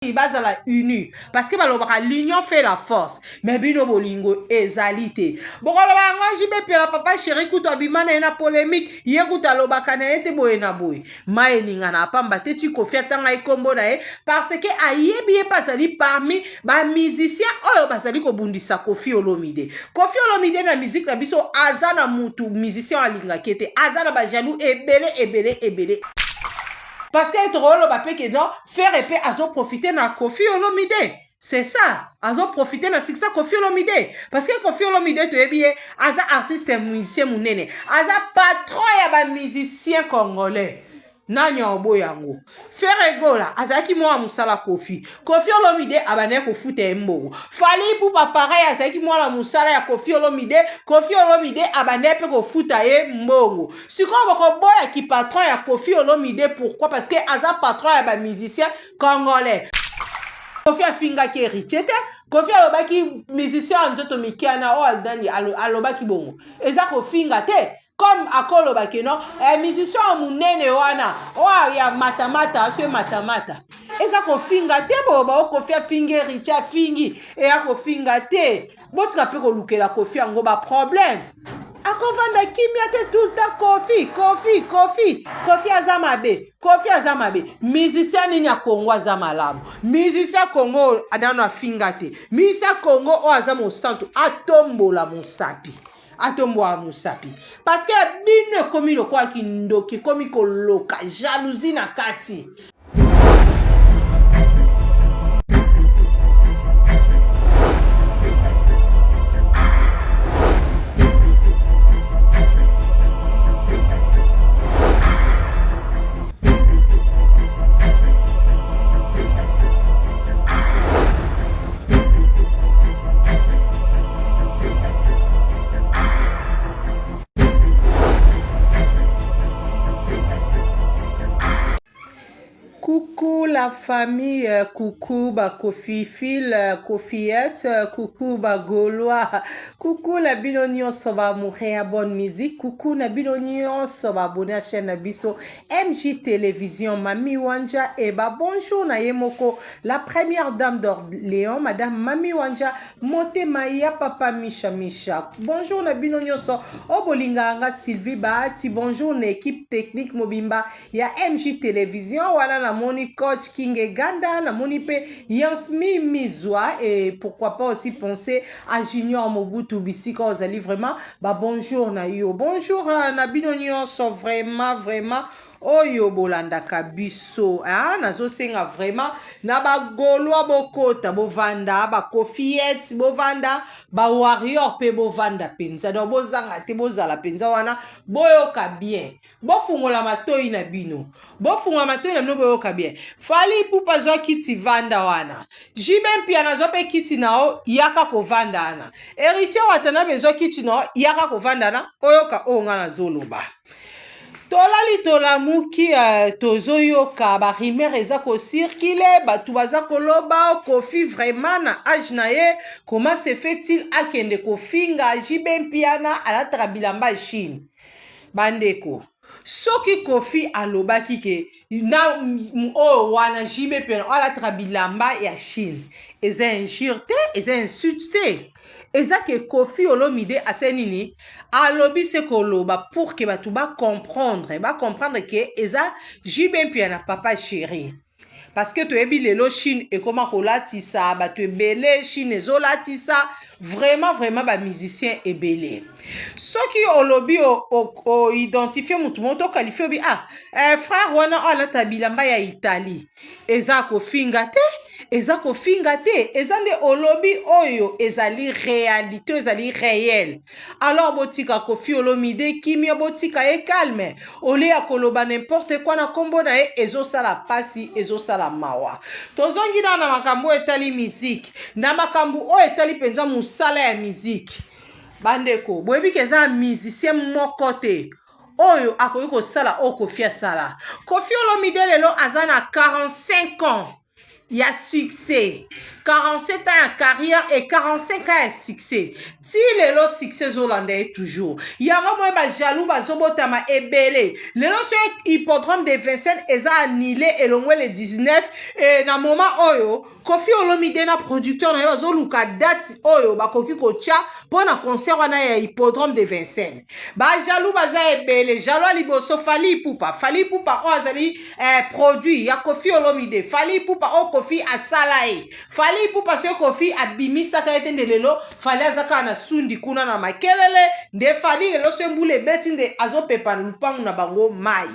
Bazala uni parce que balobaka l'union fait la force, mais bino bolingo ezali te. Bokoloba yango JB Mpiana, papa chéri, kutu abima na ye na polémique, ye kutu alobaka na ye te boye na boye. Ma eningana apamba te ti Kofi atanga ye nkombo na ye, parce que ayebi ye mpe azali parmi bamusicien oyo bazali kobundisa Kofi Olomide. Kofi Olomide na musique na biso aza na mutu musicien oyo alingaki te, aza na bajaloux ebele ebele ebele, parce que tokoloba mpe ke non, Ferre mpe azoprofite na Kofi Olomide. C'est ça, azoprofite na succès Kofi Olomide, parce que Kofi Olomide, toyebi ye, aza artiste musicien monene, aza patron ya bamusicien congolais. Nani aoboya yango? Ferre Gola azalaki mwana mosala Kofi. Kofi Olomide abandaki kofuta ye mbongo. Fally Ipupa pareil, azalaki mwana mosala ya Kofi Olomide. Kofi Olomide abandaki mpe kofuta ye mbongo. Sikoyo bokoboyaki patron ya Kofi Olomide, pourquoi? Parce que aza patron ya bamusicien congolais. Kofi afingaki Héritier te. Kofi alobaki musicien ya nzoto mikiana oyo nani alobaki bongo, eza kofinga te. Comme akolobaki no, musicien ya monene wana oyo ya matamata, so matamata eza kofinga te. Boba o Kofi afingi Héritier, afingi, eya kofinga te. Botika mpe kolukela Kofi yango baproblème. Akovanda kimia te, tout le temps Kofi, Kofi, Kofi, Kofi aza mabe, Kofi aza mabe. Musicien nini ya Kongo aza malamu? Musicien Kongo nano afinga te. Musicien Kongo oyo aza mosantu, atombola mosapi, atombola mosapi, parce que bino ekomi lokola kindoki, ekomi koloka jalousie na kati. Coucou la famille, coucou ba Kofi Phil, Kofiette, coucou ba Gaulois, coucou la bino nyonso ba amoureux ya bonne musique, coucou na bino nyonso ba abonné à chaîne na biso MJ Télévision, Mami Wanja, et ba bonjour na ye moko la première dame d'Orléans, madame Mami Wanja, motema ya papa Misha Misha. Bonjour na bino nyonso o bolingaka nga Sylvie Bahati, bonjour na équipe technique mobimba ya MJ Télévision wana. Namoni coach King Eganda, namoni mpe Yansmi Mizwa, et pourquoi pas aussi penser à Junior Mobutu bisika ozali. Vraiment ba bonjour na yo, bonjour na bino nyonso vraiment vraiment oyo bolandaka biso. Ah, nazosenga vraiment na bagaulois bokota, bovanda, bakofiete bovanda, bawarrior mpe bovanda mpenza. Donc bozanga te, bozala mpenza wana, boyoka bien, bofungola matoi na bino, bofungola matoi na bino, boyoka bien. Fally Ipupa azwa kiti, vanda wana. JB Mpiana azwa mpe kiti na yo, yaka kovanda wana. Héritier Watanabe ezwa kiti na yo, yaka kovanda wana, oyoka oyo nga nazoloba. Tolali, tolamuki, tozoyoka barumeur eza kocirculer, bato baza koloba Kofi vraiment na age na ye, comment se fait-il akende kofinga JB Mpiana alataka bilamba ya Chine? Bandeko, soki Kofi alobaki ke na oyo wana JB Mpiana oyo alataka bilamba ya Chine, eza injure te, eza insulte te. Eza ke Kofi Olomide ase nini alobi se koloba pour ke bato bacomprendre ke eza JB Mpiana, papa chéri, parce que toyebi lelo Chine ekóma kolatisa bato ebele. Chine ezolatisa vraiment vraiment bamusicien ebele. Soki olobi oidentifie motu moko, toqualifie, obi ah, frère wana oyo alata bilamba ya Italie, eza kofinga te, eza kofinga te, eza nde olobi oyo ezali réalité, ezali réel. Alors botika Kofi Olomide kimia, botika ye calme. Olie ya koloba n'importe quoi na nkombo na ye, ezosala mpasi, ezosala mawa. Tozongi nao na makambo oyo etali miziki, na makambo oyo etali mpenza mosala ya miziki. Bandeko, boyebi ke eza na musicien moko te oyo akoki kosala oyo Kofi asala. Kofi Olomide lelo aza na 45 ans. ya succès, 47 ans ya carrière et 45 ans ya succès. Ti lelo succès ezolanda ye toujours. Yango moye bajaloux bazobotama ebele. Lelo so Hippodrome de Vincennes eza annulé, elongwe le 19 e, na moment oyo Koffi Olomide na producteur na ye bazoluka date oyo bakoki kotya mpo na concert wana ya Hippodrome de Vincennes. Bajaloux baza ebele. Jaloux ya liboso, Fally Ipupa. Fally Ipupa oyo azali produit ya Koffi Olomide. Fally Ipupa oyo Koffi asala ye. Fally Ipupa, soki Koffi abimisaka ye te, nde lelo Fally aza kaka na sundi kuna na makelele. Nde Fally lelo so mbula ebeti, nde azopepa lupangu na bango mai.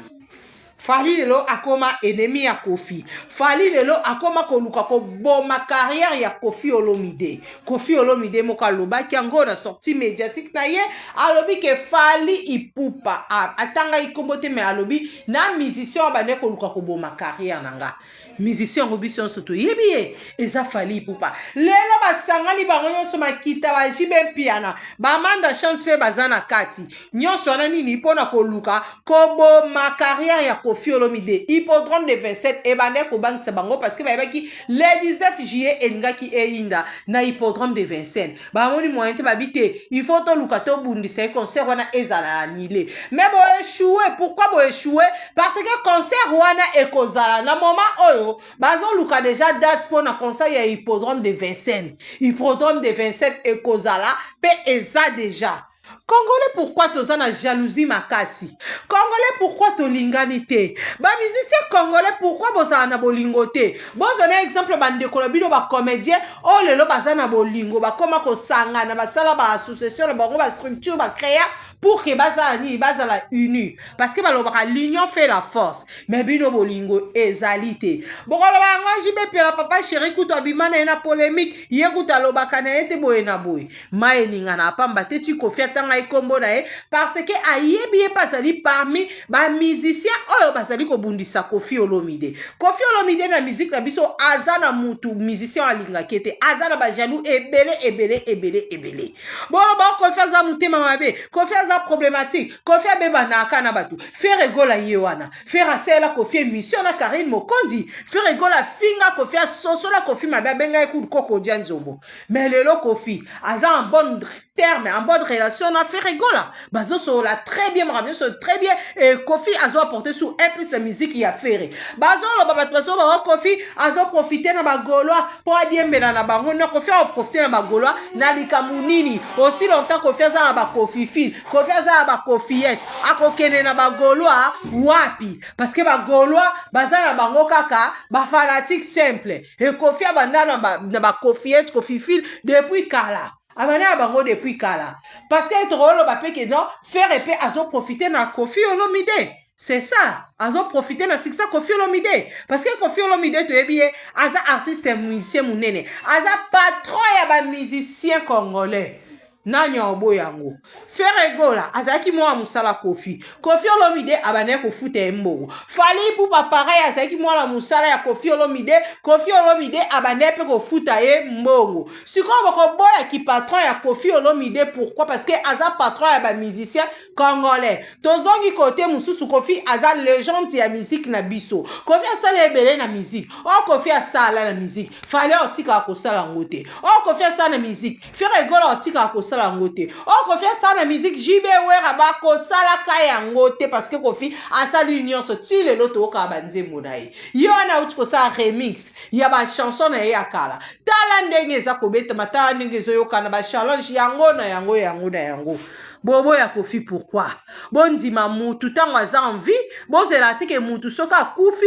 Fally lelo akoma ennemi ya Koffi. Fally lelo akoma koluka koboma carrière ya Koffi Olomide. Koffi Olomide moko alobaki yango na sortie médiatique na ye. Alobi ke Fally Ipupa, atangaki nkombo te, me alobi na musicien oyo bande koluka koboma carrière na nga. Musicien yango, biso nyonso toyebi ye, eza Fally Ipupa. Lelo basangani bango nyonso, makita baJB Mpiana, bamanda chante mpe baza na kati nyonso wana. Nini? Mpona koluka koboma carrière ya Koffi Olomide. Hippodrome de 27 ebande kobangisa bango parce que bayebaki le 19 juillet elingaki eyinda na Hippodrome de Vincennes. Bamoni moyen te, babi te, il faut toluka tobundisa ye, concert wana ezala annulé. Mais boéchoué. Pourquoi boéchoué? Parce que concert wana ekozala. Na moment oyo bazoluka déjà date mpona concert ya Hippodrome de Vincennes. Hippodrome de Vincennes ekozala mpe eza déjà. Congolais, pourquoi toza na jalousie makasi? Congolais, pourquoi tolingani te? Bamusicien congolais, pourquoi bozala na bolingo te? Bozwa na exemple bandeko na bino bacomédien oyo lelo baza na bolingo, bakóma kosangana, basala baassociation na bango, bastructure bacréa pour ke bazala nini? Bazala uni, parce que balobaka l'union fait la force. Mais bino, bolingo ezali te. Bokoloba yango, JB Mpiana, papa chéri, kutu abima na ye na polémique. Ye kutu alobaka na ye te boye na boye. Ma eningana apamba te. Ti Koffi atanga ye nkombo na ye parce que ayebi ye mpe azali parmi bamusicien oyo bazali kobundisa Koffi Olomide. Koffi Olomide na musique na biso aza na mutu musicien oyo alingaki te. Aza na bajaloux ebele, ebele, ebele, ebele. Boloba Koffi aza motema mabe, Koffi aza problématique, Koffi abebanaka na bato. Ferre Gola ye wana, Ferre asalela Koffi émission na Karine Mokonzi. Ferre Gola afinga Koffi, asosola Koffi mabe, abenga ye kudu koko odia nzombo. Mais lelo Koffi aza en bon terme, en bonne relation na Ferre Gola. Bazosolola très bien, makambo nyonso très bien. E Koffi azoapporter sur un plus la musique ya Ferre. Bazoloba, bato bazoloba Koffi azoprofite na bagaulois mpo adiembela na bango. Na Koffi aoprofite na bagaulois na likambo nini? Aussi longtemps Koffi aza na baKoffiphiles, Koffi aza na baKoffiettes, akokende na bagaulois wapi? Parce que bagaulois baza na bango kaka bafanatique simple. E Koffi abanda na baKoffiettes, Koffiphile depuis kala, abanda na bango depuis kala. Parce que tokoloba mpe ke non, Ferre mpe azoprofite na Koffi Olomide. C'est ça, azoprofite na succès Koffi Olomide, parce que Koffi Olomide, toyebi ye, aza artiste musicien monene, aza patron ya bamusicien congolais. Nani aoboya yango? Ferre Gola azalaki mwana mosala Koffi. Koffi Olomide abandaki kofuta ye mbongo. Fally Ipupa pareil, azalaki mwana mosala ya Koffi Olomide. Koffi Olomide abandaki mpe kofuta ye mbongo. Sikoyo bokoboyaki patron ya Koffi Olomide, pourquoi? Parce que aza patron ya bamusicien congolais. Tozongi kote mosusu, Koffi aza légende ya musique na biso. Koffi asala ebele na musique. Oyo Koffi asala na musique, Fally otikaka kosala yango te. Oyo Koffi asala na musique, Ferre Gola otikaka kosala yango te. Oyo Koffi asala na musique, JB, Werra bakosalaka yango te, parce que Koffi asali nyonso. Ti lelo toyokaka banzembo na ye. Ye wana auti kosala remix ya bachanson na ye ya kala. Tala ndenge eza kobetama, tala ndenge ezoyokana, bachallenge yango na yango, yango na yango. Boboya Koffi pourquoi? Bondima mutu ntango aza en vie. Bozela te ke mutu soki akufi,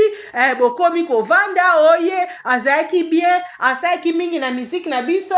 bokomi kovanda oye azalaki bien, asalaki mingi na musique na biso,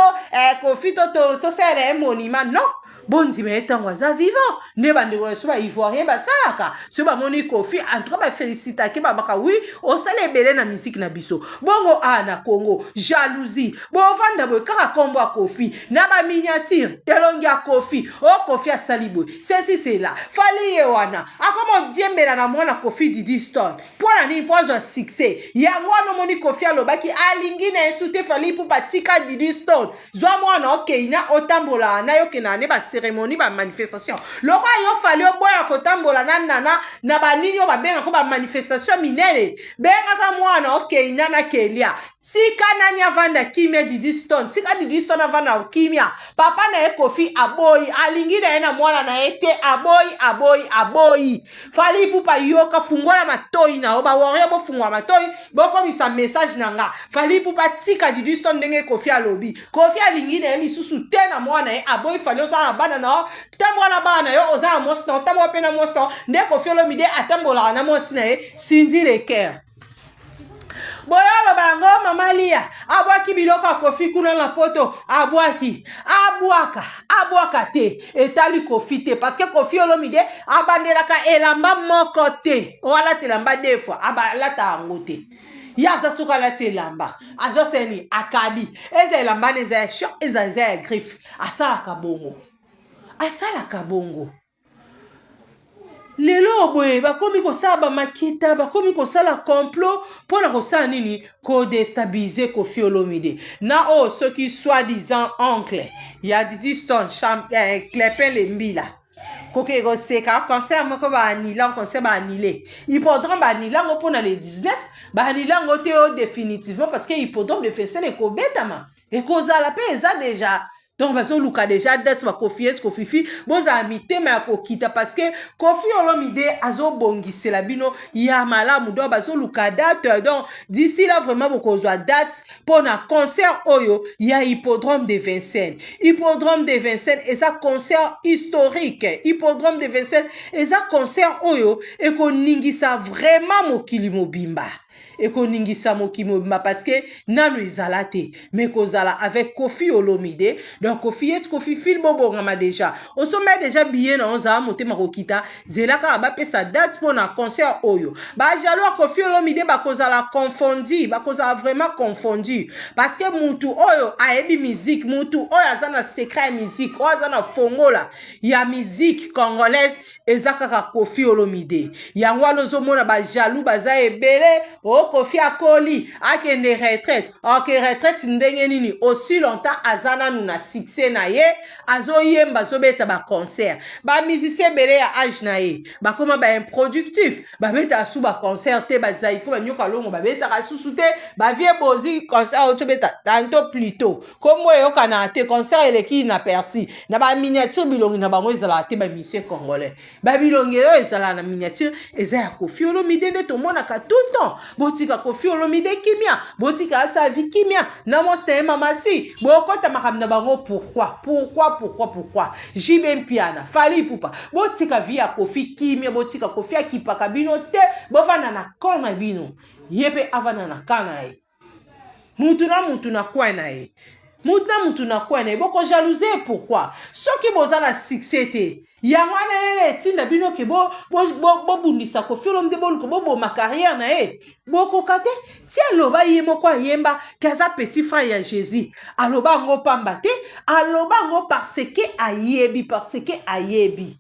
Koffi tosalela ye monument. Non, bondima ye ntango aza vivant. Nde bandeko na biso baivoirien basalaka. Soki bamoni Koffi, en tout cas bafélicitaki, babaka wi, osala ebele na musique na biso. Bongo a na Congo, jalousie. Bovanda boye kaka nkombo ya Koffi na baminiature, elongi ya Koffi o Koffi asali boye, ceci, cela. Fally ye wana akoma odiembela na mwana Koffi, Didi Stone. Mpo na nini? Mpo azwa succès. Yango wana omoni Koffi alobaki alingi na ye su te Fally mpo batika Didi Stone. Zwa mwana, okei na otambola na yo, okendaka nde bacérémonie, bamanifestation. Lokola yo Fally oboya kotambola na nana na banini oyo babengaka bamanifestation minene, bengaka mwana, okei na na kelia. Tika nani avanda kimia Didi Stone, tika Didi Stone avanda kimia. Papa na ye Koffi aboyi, alingi na ye na mwana na ye te, aboyi, aboyi, aboyi. Fally Ipupa yoka, fungola matoyi na yo, ba warrior bofungola matoyi, bokomisa message na nga. Fally Ipupa tika Didi Stone ndenge Koffi alobi. Koffi alingi na ye lisusu te na mwana na ye, aboyi Fally osala na bana na yo, tambola na bana na yo, oza na mwasi na yo, tambola pe na mwasi na yo, nde Koffi Olomide atambolaka na mwasi na ye, Cindy Le Coeur. Boye oloba yango mama Lia abwaki biloko ya Koffi kuna na poto, abwaki, abwaka, abwaka te, etali Koffi te, parce que Koffi Olomide abandelaka elamba moko te, oyo alata elamba deux fois abalata yango te. Ye aza soki alati elamba azoseni akabi, eza elamba na eza ya short, eza eza ya griffe, asalaka bongo, asalaka bongo. Lelo boye bakomi kosala bamakita, bakomi kosala complot mpo na kosala nini? Kodestabilize Koffi Olomide na oyo soki soi-disant oncle ya Didi Stone, Clepin Lembila. Koke koseka concert moko ba annuler, concert ba annuler. Hippodrome ba annuler yango mpona le 19, ba annuler yango te oyo définitivement parce que hippodrome de Vincennes ekobetama, ekozala pe eza déjà. Donc bazoluka déjà date ba Koffi et Kofifi, bozala mitema ya kokita parce que Koffi Olomide azobongisela bino ya malamu. Donc bazoluka date, donc d'ici là vraiment bokozwa date mpona concert oyo ya Hippodrome de Vincennes. Hippodrome de Vincennes eza concert historique. Hippodrome de Vincennes eza concert oyo ekoningisa vraiment mokili mobimba. Ekoningisa mokili mobimba parce que nano ezala te, mais kozala avec Koffi Olomide. Donc Koffi et Koffi film bobongama déjà, osomba déjà billet na ozala motema kokita, zela kaka bapesa date mpona concert oyo. Bajaloux ya Koffi Olomide bakozala confondu, bakozala vraiment confondu parce que mutu oyo ayebi musique, mutu oyo aza na secret ya musique, oyo aza na fongola ya musique congolaise eza kaka Koffi Olomide. Yango wana ozomona bajaloux baza ebele. O Koffi akoli, akende retraite, oke retraite ndenge nini? Aussi longtemps aza nanu na succès na ye, azoyemba, azobeta baconcert. Bamusicien ebele ya age na ye bakoma baimproductif, babetaka su baconcert te. Bazaiko, banyoka longo babetaka susu te. Bavie bozi concert oyo tobeta tantôt plutôt kombo eyokanaka te, concert eleki na persi na baminiature, bilongi na bango ezalaka te. Bamusicien congolais, babilongi oyo ezalaka na miniature eza ya Koffi Olomide nde tomonaka tout le temps. Botika Koffi Olomide kimia, botika asavi kimia na mwasi na ye mamasi, bokota makambo na bango. Pourquoi, pourquoi, pourquoi, pourquoi? JB Mpiana, Fally Ipupa, botika vie ya Koffi kimia, botika Koffi akipaka bino te, bovanda na camp na bino, ye mpe avanda na camp na ye, mutu na mutu na coin na ye, mutu na mutu na coin na ye. Bokojalousie pourquoi? Soki boza na succès te, yango wana nene etinda bino ke bobundisa Koffi Olomide, boluka boboma carrière na ye, bokoka te. Ti aloba ye moko ayemba ke aza petit frère ya Jésus, aloba yango pamba te, aloba yango parce que ayebi, parce que ayebi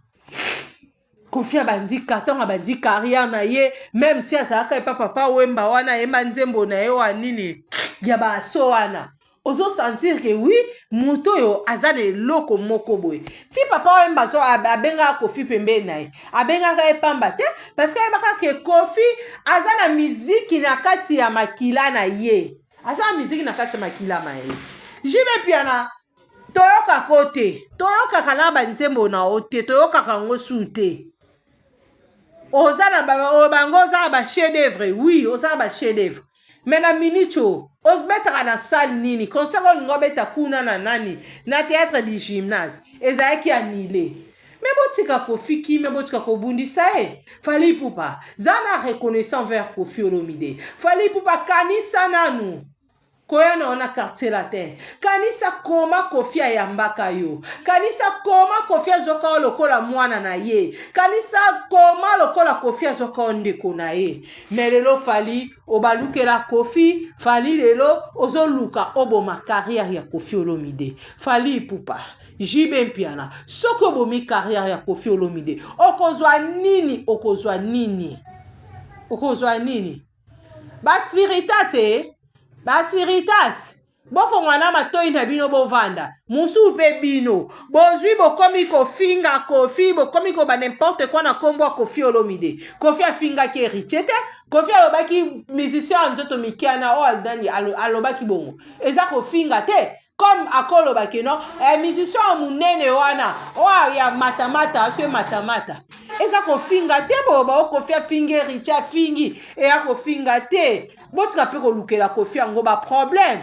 Koffi abandi ntango abandi carrière na ye, même ti azalaka epa Papa Wemba wana, ayemba nzembo na ye wa nini ya baso wana, ozosentir ke oui, moto oyo aza na eloko moko boye. Ti Papa Wemba so abengaka Koffi pembeni na ye, abengaka ye pamba te, parce que ayebaka ke Koffi aza na miziki na kati ya makila na ye, aza na miziki na kati ya makila na ye. JB Mpiana, toyokaka te, toyokaka na banzembo na yo te, toyokaka yango su te. Oza na bango, oza na bachef d'œuvre, oui, oza na bachef d'œuvre, mais na minute oyo ozobetaka na salle nini? Concert olingi obeta kuna na nani, na théâtre du gymnase, ezalaki annulé. Mais botika Koffi kimia, botika kobundisa ye. Fally Ipupa, za na reconnaissant vers Koffi Olomide. Fally Ipupa, kanisa nanu koya na yo na Quartier Latin, kanisa koma Koffi ayambaka yo, kanisa koma Koffi azwaka yo lokola mwana na ye, kanisa koma lokola Koffi azwaka yo ndeko na ye. Mais lelo Fally obalukela Koffi. Fally, lelo ozoluka oboma carrière ya Koffi Olomide. Fally Ipupa, JB Mpiana, soki obomi carrière ya Koffi Olomide, okozwa nini? Okozwa nini? Okozwa nini? Baspiritas, e baspiritas. Bofongola na matoi na bino bovanda. Mosusu mpe bino bozwi bokomi kofinga Koffi, bokomi koba n'importe quoi na kombo ya Koffi Olomide. Koffi afingaki Heritier te. Koffi alobaki musicien ya nzoto mikiana oyo nani alobaki bongo. Eza kofinga te. Comme akoloba ke non, eh, musicien ya munene wana oyo ya matamata aso matamata. Eza kofinga te boba o Koffi afingi Heritier afingi eya kofinga te. Botika mpe kolukela Koffi yango ba problème.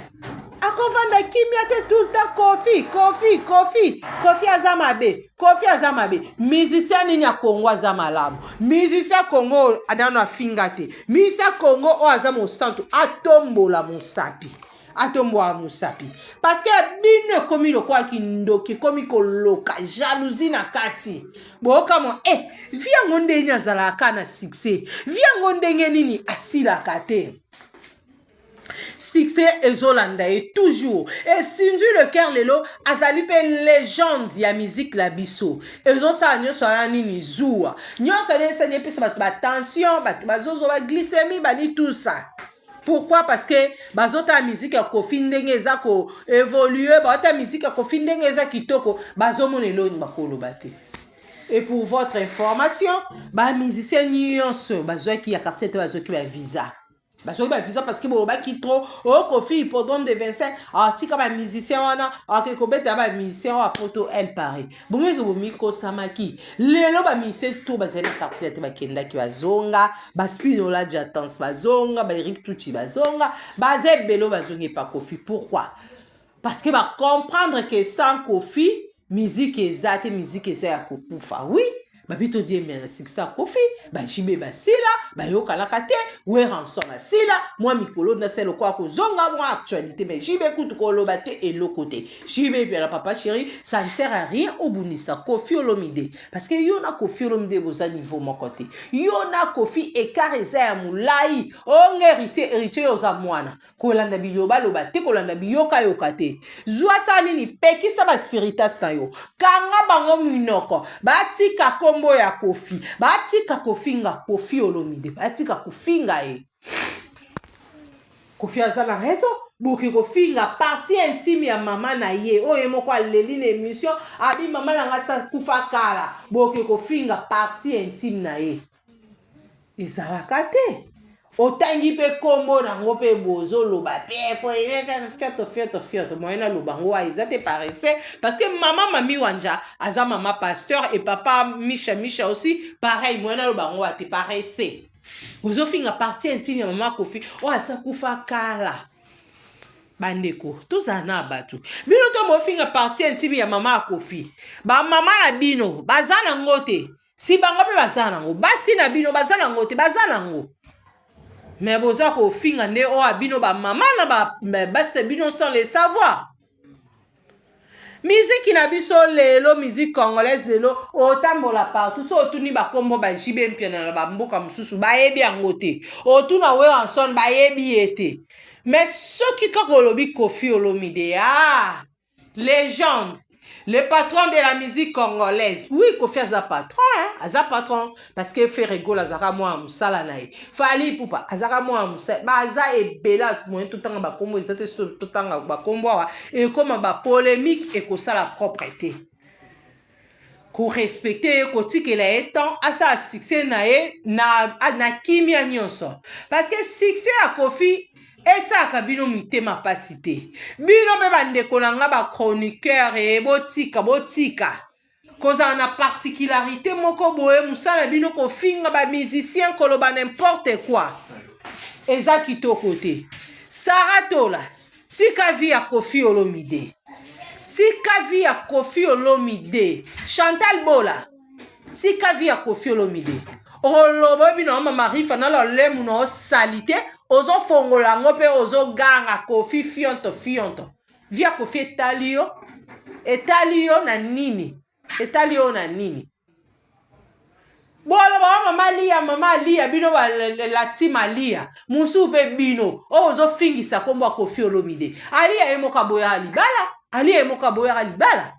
Akovanda kimia te tout le temps Koffi, Koffi, Koffi. Koffi aza mabe, Koffi aza mabe. Musicien nini ya Congo aza malamu? Musicien Congo nano afinga te. Musicien Congo oyo aza mosantu atombola mosapi. Atombola mosapi. Parce que bino ekomi lokola kindoki, ekomi koloka jalousie na kati. Boyoka eh, vi yango ndenge azalaka na succès. Vi yango ndenge nini asilaka te. Succès ezolanda ye toujours. Et Cindy Le Cœur lelo azali pe légende ya musique la biso. Ezosala nyonso wana nini zuwa. Nyonso wana esani epesa bato ba tension, bato bazozo ba glycémie, bani tout ça. Pourquoi? Parce que bazota musique ya Koffi ndenge eza ko évoluer, bazota musique ya Koffi ndenge eza kitoko, bazomona eloni bakoloba te. Et pour votre information, ba musicien nyonso bazwaki ya quartier te, bazwaki ba visa. Bazwaki ba visa parce que bolobaki trop, oh Koffi hippodrome de 25, ah tika ba musicien wana, ah ke kobeta ba musicien wa poto El Paris. Bomeki bomikosamaki. Lelo ba musicien tout bazali na quartier te bakendaki bazonga, ba Spinola Jatans bazonga, ba Eric Tucci bazonga, baza ebele bazongi pa Koffi. Pourquoi? Parce que ba comprendre que sans Koffi, musique eza te, musique eza ya kokufa. Oui, babito die mais succès Koffi, ba JB basila, bayokanaka te, Werrason asila, mwa mikolo na selo kwa kozonga mwa actualité mais JB kutu koloba te eloko te. JB pe la papa chéri, ça ne sert à rien obunisa Koffi Olomide parce que yo na Koffi Olomide boza niveau moko te. Yo na Koffi écart eza ya molai, onge héritier, héritier oza mwana. Kolanda biloba loba te, kolanda biyoka yoka te. Zwa sa nini, pekisa ba spiritas na yo. Kanga bango minoko, batika kombo ya Koffi, batika kofinga Koffi Olomide, batika kofinga ye. Koffi aza na raison, boki kofinga partie intime ya mama na ye. Oyo ye moko aleli na émission, abi mama na nga sa kufa kala. Boki kofinga partie intime na ye. Ezalaka te. Otangi pe kombo nango pe bozoloba pe fioto fioto fioto moyen naloba ngo wa eza te par respect parce que mama Mami Wanja aza mama pasteur et papa Misha Misha aussi pareil moyen naloba ngo wa te par respect. Ozofinga partie intime ya mama Koffi oyo asa kufa kala. Bandeko tozala na bato bino to bofinga partie intime ya mama Koffi, ba mama na bino baza nango te. Si bango pe baza nango, basi na bino baza nango te, baza nango. Mais boza kofinga nde oyo bino ba mama na ba basi na bino sans le savoir. Musique na biso lelo, musique congolaise lelo, otambola partout, so otuni ba kombo ba JB Mpiana na ba mboka mosusu, bayebi yango te. Otuna Werrason, bayebi ye te. Mais soki kaka olobi Koffi Olomide, ah, légende, le patron de la musique congolaise. Oui, Koffi aza patron, hein? Aza patron. Parce que Ferre Gola azaka mwa musala na ye. Fally Ipupa azaka mwa musala. Ba aza ebela moyen totanga ba kombo eza te so totanga ba kombo awa et comme ba polémique et kosala propreté. Ko respecter ko tikela ye temps asa succès na ye na na kimia nyonso. Parce que succès ya Koffi esaka bino mitema pasi te. Bino pe bandeko na nga ba chroniqueur e botika botika. Kozala na particularité moko boye musala bino kofinga ba musicien koloba n'importe quoi. Eza kitoko te. Sarah Tola, tika vie ya Koffi Olomide. Tika vie ya Koffi Olomide. Chantal Bola, tika vie ya Koffi Olomide. Oloba bino mama Rifa na lolemu na salité, ozo fongola ngo pe ozo ganga Koffi fionto fionto. Vie ya Koffi etali yo? Etali yo na nini? Etali yo na nini? Bolo ba mama Lia, mama Lia bino ba la team Lia. Musu pe bino. O ozo fingisa kombo ya Koffi Olomide. Alia ye moka boya libala. Alia ye moka boya libala.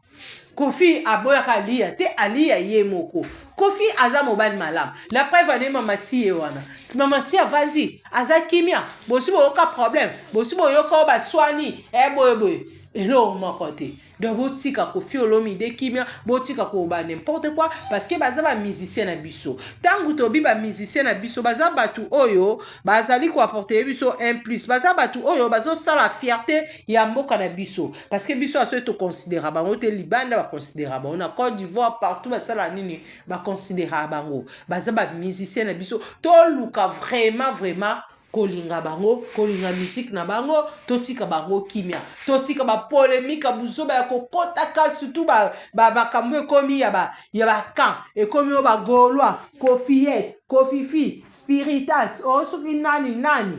Kofi aboyaka Aliya te, Aliya ye moko. Kofi aza mobali malamu. La preuve ane mama si ye wana. Mama si avandi, aza kimia. Bosi boyoka problème, bosi boyoka oyo baswani, eh boye boye. Eloko moko te. Donc botika Koffi Olomide kimia, botika koloba n'importe quoi parce que baza ba musiciens na biso. Tangu tobi ba musiciens na biso baza batu oyo bazali ko apporter biso un plus. Baza batu oyo bazo sala fierté ya mboka na biso parce que biso aso to considéra bango te libanda ba considéra bango na Côte d'Ivoire partout basala nini ba considéra bango. Baza ba musiciens na biso. Toluka vraiment vraiment kolinga bango kolinga musique na bango totika bango kimia totika bapolemike ya buzoba ya kokotaka surtout makambo ba, ekomi ya ba, ya bacamp ekomi oyo bagaulois kofiyete kofifi spiritas oyo soki nani nani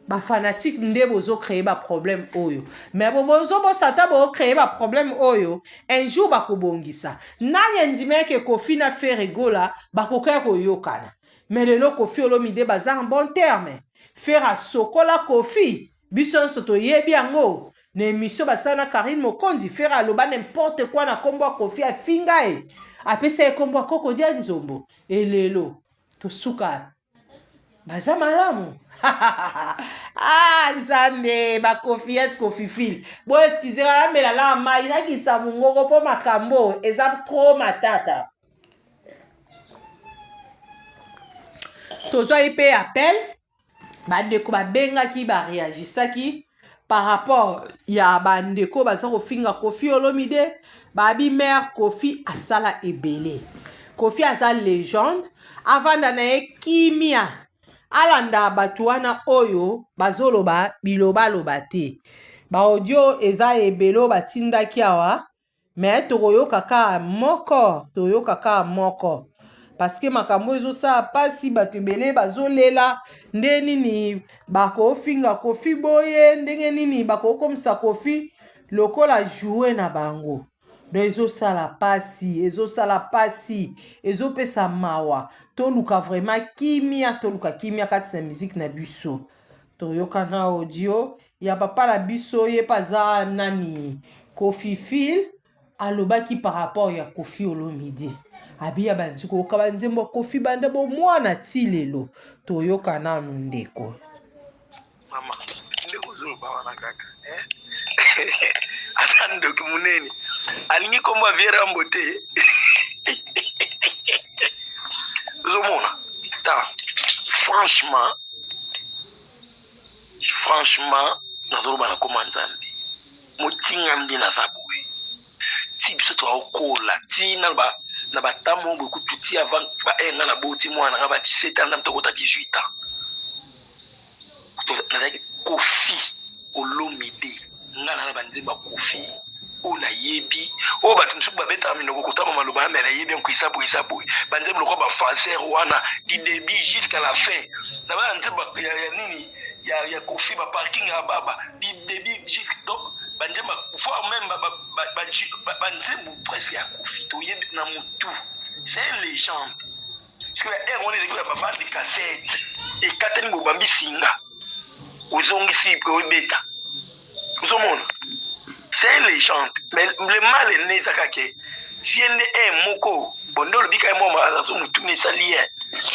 bafanatike nde bozocreye baproblème oyo me bozobosa ata bocreye baproblème oyo un jour bakobongisa nani andimaki kofi na ferre gola bakokaki koyokana Mais lelo Koffi Olomide baza en bon terme. Ferre asokola Koffi. Biso nyonso toyebi yango. Na emission basala na Carine Mokonzi, Ferre aloba n'importe quoi na kombo ya Koffi afinga ye. Apesa ye kombo ya Koko Dia Nzombo. Et lelo tosuka baza malamu. ah nzambe bakofiyete kofifile bo excuse nga namela na mai nakitisa mongongo mpo makambo eza trop matata tozwaki mpe appel bandeko babengaki bareagisaki par rapport ya bandeko baza kofinga kofi olomide babi mare kofi asala ebele kofi aza legende avanda na ye kimia alanda bato wana oyo bazoloba bilobaloba te baaudio eza ebele oyo batindaki awa Mais tokoyoka kaka moko, toyoka kaka moko. Parce que makambo ezosala pasi, bato ebele bazolela nde nini bakofinga Koffi boye, ndenge nini bakokomisa Koffi lokola jouet na bango. Donc ezosala pasi, ezosala pasi, ezopesa mawa. Toluka vraiment kimia, toluka kimia kati na musique na biso. Toyoka na audio ya papa na biso ye mpe aza nani kofifil alobaki par rapport ya kofi olomide abiya bandi koyoka banzembo ya kofi banda bomwana ti lelo toyoka nanu ndeko mama ndeko ozoloba wana kaka eh? ata ndoki monene alingi kombo ya vie rambo te ozomona tala franchement franchement nazoloba na koma nzambe motinga nde naza boye ti biso toakola ti na ba na batamo boye kutu ti avant ba eh, nga naboti mwana nga ba 17 ans na tokota 18 ans nazalaki kofi olomide nga na na banzembo ya kofi oyo nayebi oyo bato mosusu babetaka minoko kotama maloba ya me nayebi yango eza boye eza boye banzembo lokola bafrançais wana du début jusqu'à la fin na bana nzembo ya nini ya, ya kofi baparking ya baba du début jusqu donc banzembo voire même banzembo presque ya kofi toyebi na motu c'est une légende sikoyo ya heure wana ezalaki ya babande cassette ekatani bobambi singa ozongisi obeta ozomona c'est une légende mais le mal ene eza kaka ke vie nde un moko bon nde olobi kaka mwa azo motuna esali ye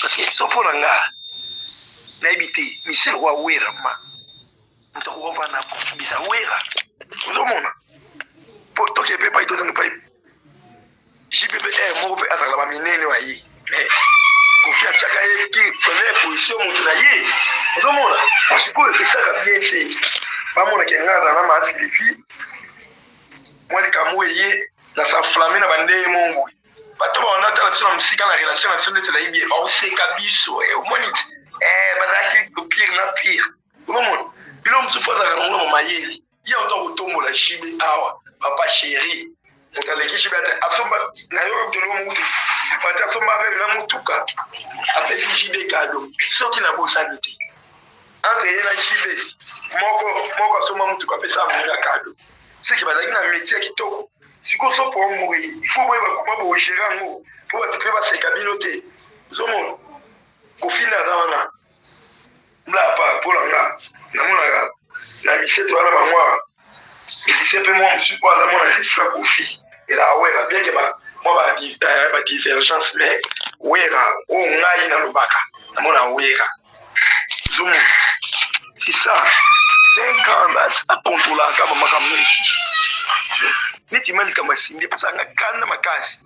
parce que so mpo na nga nayebi te misele wa wera ma moto akokovanda kofubisa wera ozomona po toke mpe epai tozonga epai JPPR moko mpe azalaka ba minene wa ye mais Koffi atiaka ye pire première position moto na ye ozomona sikoyo esaka bien te bamonaka nga azala na ma Sylvie mwa likambo eye na s'enflamme na bandeye mongo bato babanda tala biso na mosika na relation na biso ndeti ezali bien baoseka biso eh, omoni te eh, bazalaki pire na pire ozomona bilo mosusu azalaka nango na mayele ye auta kotombola JB awa papa chéri moto aleki JB ata asomba na yo tolo mokutu ata asomba meme na motuka apesi JB kado soki nabosani te entre ye na JB moko moko asomba motuka apesa moninga kado seke bazalaki na métier ya kitoko sikoyo so po moyi il faut boyeba koma bogere yango mpo bato mpe baseka bino te ozomona kofinda aza wana Bla pa mpo na nga namonaka na miseto wana bango musicien mpe mwa mosusu mpo aza mwana esprit ya Koffi. Ezalaka Wera bien que ba mwa ba ba divergence mais Wera oyo ngai nalobaka namona Wera zomu c'est ça c'est un grand akontrolaka makambo mosusu neti ma likambo ya Cindy epesaka nga kanda makasi.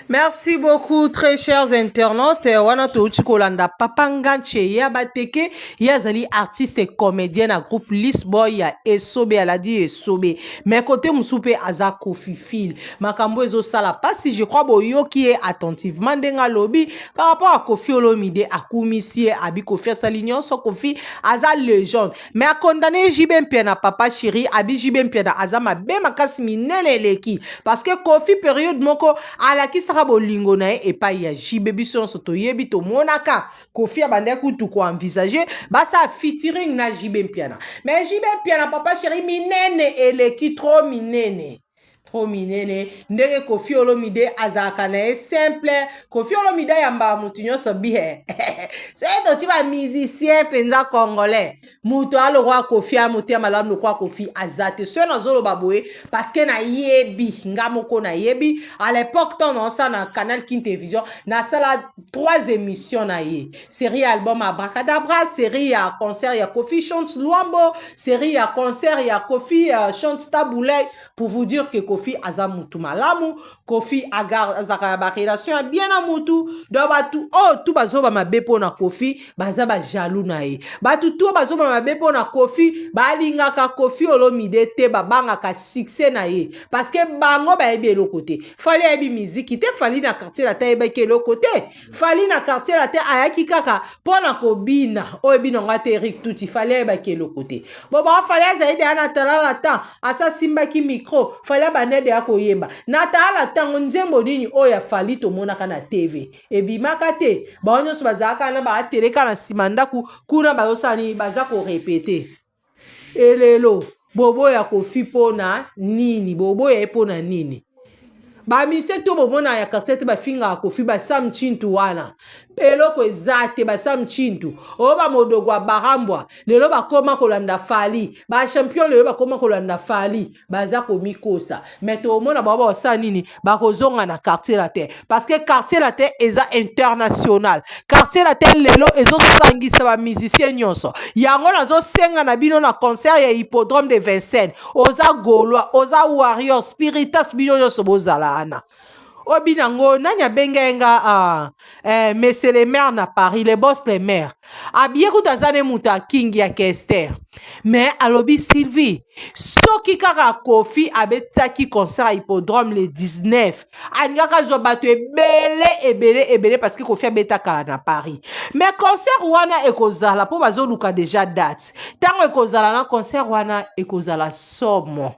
Merci beaucoup très chers internautes. Wana touti kolanda Papa Nganche ya Bateke, ye azali artiste et comédien na groupe Lisboy ya Esobe aladi Esobe. Mais côté mosusu pe aza Koffi Fil. Makambo ezosala pasi, je crois boyoki ye attentivement ndenge alobi par rapport à Koffi Olomide akumisi ye abi Koffi asali nyonso Koffi aza légende. Mais a condamné JB Mpiana papa chéri abi JB Mpiana aza mabe makasi minene eleki parce que Koffi période moko alakisaka bolingo na ye epai ya JB biso nyonso toyebi tomonaka Koffi abandaki kutu ko envisager basala featuring na JB Mpiana mais JB Mpiana papa chéri minene eleki trop minene trop minene ndenge Koffi Olomide azalaka na ye simple Koffi Olomide ayambaka motu nyonso bien se toti ba musicien mpenza congolais moto alokwa Koffi a motema malamu lokwa Koffi aza te soki nazoloba boye parce que nayebi nga moko nayebi à l'époque ntango naosala na Canal Kin Télévision nasala trois émissions na ye série ya album Abracadabra série ya concert ya Koffi Chante Luambo série ya concert ya Koffi Chante Tabu Ley pour vous dire que Koffi aza mutu malamu Koffi azalaka na barelation ya bien na mutu donc bato oyo tu bazoba mabe mpo na Koffi baza bajaloux na ye bato tu oyo bazoba mabe mpo na Koffi balingaka Koffi Olomide te babangaka succès na ye parce que bango bayebi eloko te Fally ayebi miziki te Fally na Quartier Latin ayebaki eloko te Fally na Quartier Latin ayaki kaka mpo na kobina oyo ebinango ate Eric Tuti Fally ayebaki eloko te bo bao Fally azali deya na talala tan asa asimbaki micro Fally abanda deya koyemba na talala ntango nzembo nini oyo ya Fally tomonaka na TV ebimaka te bango nyonso bazalaka na baateleka na nsima ndako kuna bazosala nini baza korépéter elelo boboya Koffi mpona nini boboya ye mpona nini bamise to bomona ya quartier te bafingaka Koffi basam chintu wana eloko eza te basam chintu oyo bamodogo ya barambwa lelo bakóma kolanda Fally bachampion lelo bakóma kolanda Fally baza komikosa mais tomona bango bakosala nini bakozonga na Quartier Latin parce que Quartier Latin eza international Quartier Latin lelo ezosangisa bamusicien nyonso yango nazosenga na bino na concert ya hippodrome de Vincennes oza Gaulois oza Warrior Spiritas bino nyonso bozala wana oyo bino yango nani abengai nga monsieur le maire na Paris le boss le maire abie kutu aza ne moto akingi ya kester mais alobi Sylvie soki kaka Koffi abetaki concert ya hippodrome le 19 alingaka azwa bato ebele ebele ebele parce que Koffi abetaka na Paris mais concert wana ekozala mpo bazoluka déjà date ntango ekozala na concert wana ekozala somo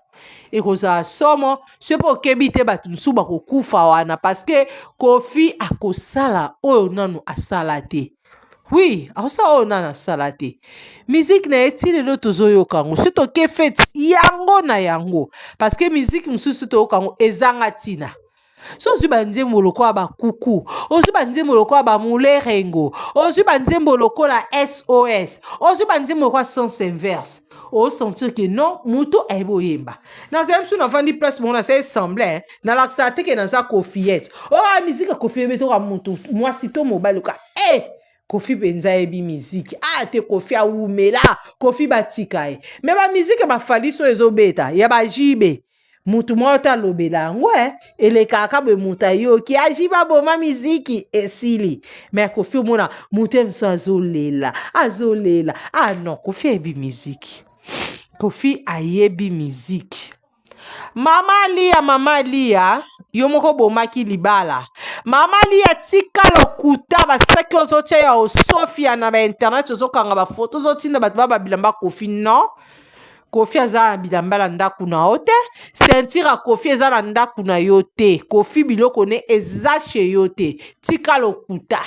ekozala somo soki mpo okebi te bato mosusu bakokufa wana parce que Koffi akosala oyo nanu asala te oui akosala oyo nanu asala te miziki na ye ti lelo tozoyoka yango soki toke fete yango na yango parce que miziki mosusu toyoka yango ezanga ntina so ozwi banzembo lokola bakuku ozwi banzembo lokola bamulerengo ozwi banzembo lokola SOS ozwi banzembo lokola sens inverse osentir que non moto ayebi oyemba nazali mosu navandi place moko nasali semble nalakisaka te ke naza Koffiette oyo miziki ya Koffi oyebi toka motu mwasi to mobali oka e Koffi mpenza ayebi miziki ah te Koffi awumela Koffi batika ye me bamiziki ya baFally so ezobeta ya baJB mutu moko te alobela yango e elekaka boye moto ayoki aJB aboma miziki esili me Koffi omona motu ye mosu azolela azolela ah non Koffi ayebi miziki Koffi ayebi miziki mama Lia mama Lia yo moko bomaki libala mama Lia tika lokuta basaki ozotia ya osofia na bainternet ozokanga bafoto ozotinda bato ba babilamba Koffi non Koffi aza na bilamba na ndako na yo te ceinture ya Koffi eza na ndako na yo te Koffi biloko ne eza chez yo te tika lokuta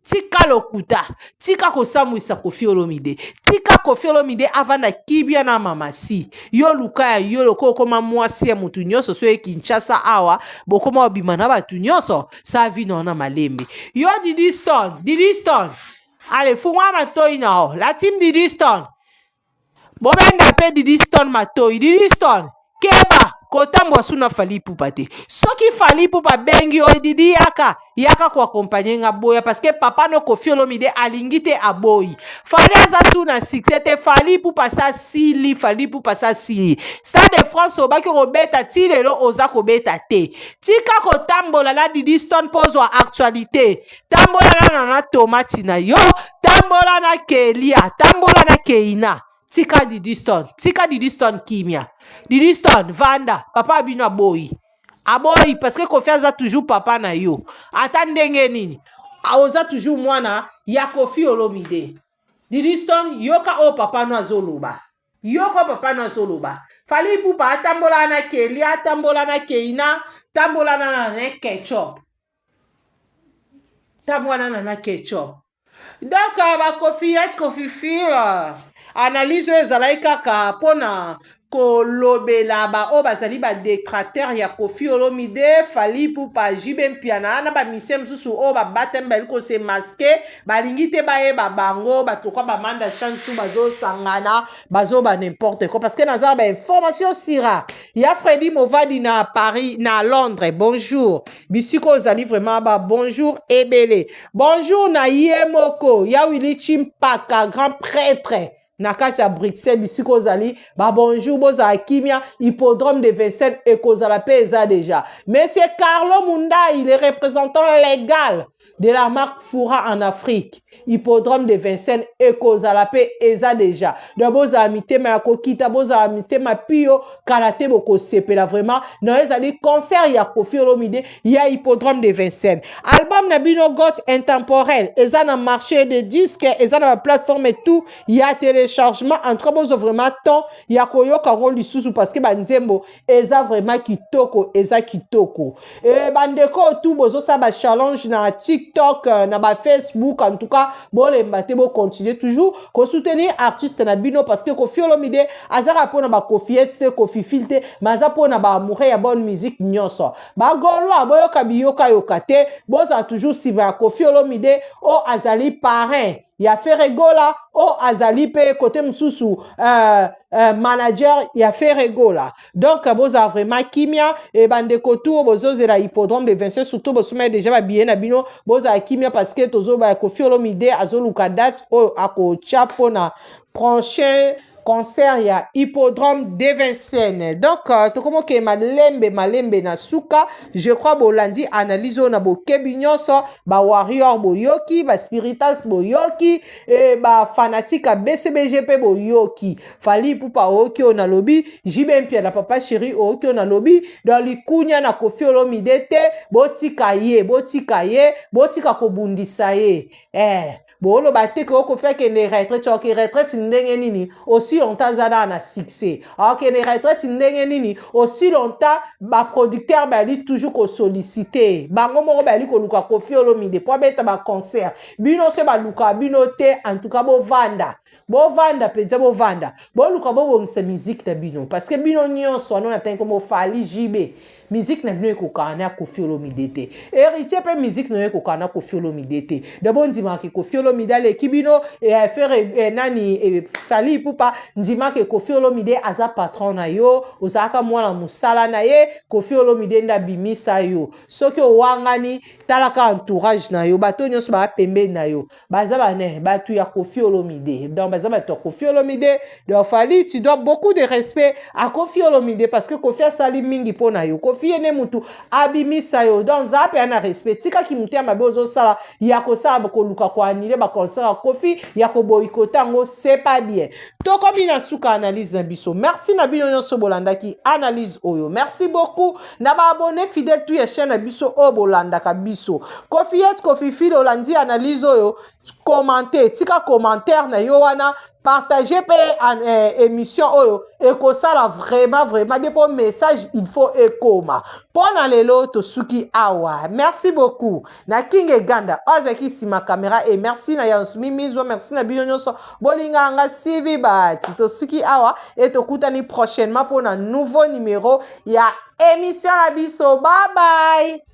tika lokuta tika kosambwisa Koffi Olomide tika Koffi Olomide avanda kibia na mama si yo luka ya yo lokola okoma mwasi ya motu nyonso so ye Kinshasa awa bokoma obima na bato nyonso sa vi na na malembe yo Didi Stone Didi Stone ale fungwa matoi na yo la team Didi Stone bobenda mpe Didi Stone matoi Didi Stone. Keba kotambwa su na Fally Ipupa te. Soki Fally Ipupa abengi yo Didi yaka, yaka ko accompagner nga boya parce que papa no Koffi Olomide alingi te aboyi. Fally aza su na succès te, Fally Ipupa sa sili, Fally Ipupa sa sili. Stade de France obaki kobeta ti lelo oza kobeta te. Tika kotambola na Didi Stone mpo ozwa actualité. Tambola na Nana Tomati na yo, tambola na Kelia, tambola na Keina. Tika Didi Stone, tika Didi Stone kimia. Didi Stone vanda, papa bino aboyi. Aboyi parce que Koffi aza toujours papa na yo. Ata ndenge nini? Oza toujours mwana ya Koffi Olomide. Didi Stone yoka oyo papa no azoloba. Yoka papa no azoloba. Fally Ipupa atambola na Kelly, atambola na Keina, tambola na na Ketchup. Tambola na na Ketchup. Donc ba Koffiette Koffifil analyse oyo ezalaki kaka mpona kolobela baoyo bazali badetracteur ya Koffi Olomide, Fally Ipupa, JB Mpiana na bamisie mosusu oyo babatami bali kose masquer, balingi te bayeba bango. Bato kwa bamanda change tu bazosangana, bazoba n'importe quoi, parce que naza na bainformation sira ya Fredi Movadi na Paris, na Londres. Bonjour bisika ozali, vraiment ba bonjour ebele. Bonjour na ye moko ya Willi Chimpaka, grand prêtre na kati ya Bruxelles, bisika ozali, babonjour. Bozala kimia, hippodrome de Vincennes ekozala mpe eza déjà. Monsieur Carlo Mundai, le représentant légal de la marque Foura en Afrique, hippodrome de Vincennes ekozala mpe eza déjà. Donc bozala mitema ya kokita, bozala mitema pio, kala te bokosepela vraiment na ezali concert ya Koffi Olomide ya hippodrome de Vincennes. Album na bino Got Intemporel eza na marché de disque, eza na baplateforme tout ya téléchargement. En tout cas bozwa vraiment temps ya koyoka yango lisusu parce que banzembo eza vraiment kitoko, eza kitoko. E bandeko tu bozosala bachallenge na TikTok, na bafacebook, en tout cas bolemba te, bocontinue toujours kosoutenir artiste na bino parce que Koffi Olomide azaka mpona bakofiete te, Koffifile te, mais aza mpona baamoureux ya bonne musique nyonso. Bagaulois boyoka biyokayoka te, bozala toujours nsima ya Koffi Olomide oyo azali parrain ya Ferre Gola, oyo azali mpe kote mosusu manager ya Ferre Gola. Donc bozala vraiment kimia. E bandeko tu oyo bozozela hippodrome de Vincennes, surtout bosomaki déjà babillet na bino, bozala kimia parce que tozoba Koffi Olomide azoluka date oyo akotya mpona prochain concert ya hippodrome de Vincennes. Donc tokomokende malembe malembe na suka. Je crois bolandi analyse oyo na bokebi nyonso. Bawarrior boyoki, baspiritas boyoki, e bafanatique ya BCBG mpe boyoki. Fally Ipupa oyoki oyo nalobi, JB Mpiana papa chéri oyoki oyo nalobi. Donc likunya na Koffi Olomide te, botika ye, botika ye, botika kobundisa ye. Boloba te ke okofi akende retraite. Oke retraite ndenge nini aussi longtemps aza na succès? Akende retraite ndenge nini aussi longtemps baproducteur bayali toujours kosollicite bango moko, bayali koluka Koffi Olomide po abeta baconcert? Bino so balukaka bino te. En tout cas bovanda, bovanda mpenza, bovanda, boluka bobongisa musique na bino parce que bino nyonso wana natangi kombo Fally, JB, musique na bino ekokana na Koffi Olomide te. Héritier mpe musique na yo ekokana na Koffi Olomide te. Donc bondimaka Koffi Olomide aleki bino. Ferre nani, Fally Ipupa, ndimaka Koffi Olomide aza patron na yo, ozalaka mwana mosala na ye. Koffi Olomide nde abimisa yo. Soki owangani, talaka entourage na yo, bato nyonso baa pembeni na yo baza bane bato ya Koffi Olomide. Donc baza bato ya Koffi Olomide. Donc Fally, tu dois beaucoup de respect à Koffi Olomide parce que Koffi asali mingi mpo na yo. Koffi ye nde mutu abimisa yo. Donc zala mpe na respect, tikaki motema mabe ozosala ya kosala koluka koannuler baconcert ya Koffi, ya koboycotter yango, c'est pas bien. Tokomi na suka analyse na biso. Merci na bino nyonso bolandaki analyse oyo. Merci beaucoup na baabonné fidèle tu ya chaîne na biso oyo bolandaka biso. Kofiete Koffifile, olandi analyse oyo, commente, tika commentaire na yo wana, partage mpe émission oyo, ekosala vraiment vraiment bien mpo message il faut ekoma. Mpo na lelo tosuki awa. Merci beaucoup na King Eganda oyo azalaki nsima caméra e merci na Yansmi Mizwa. Merci na bino nyonso bolingaka nga sivi bati. Tosuki awa e tokutani prochainement mpona nouveau numéro ya émission na biso. Bye bye.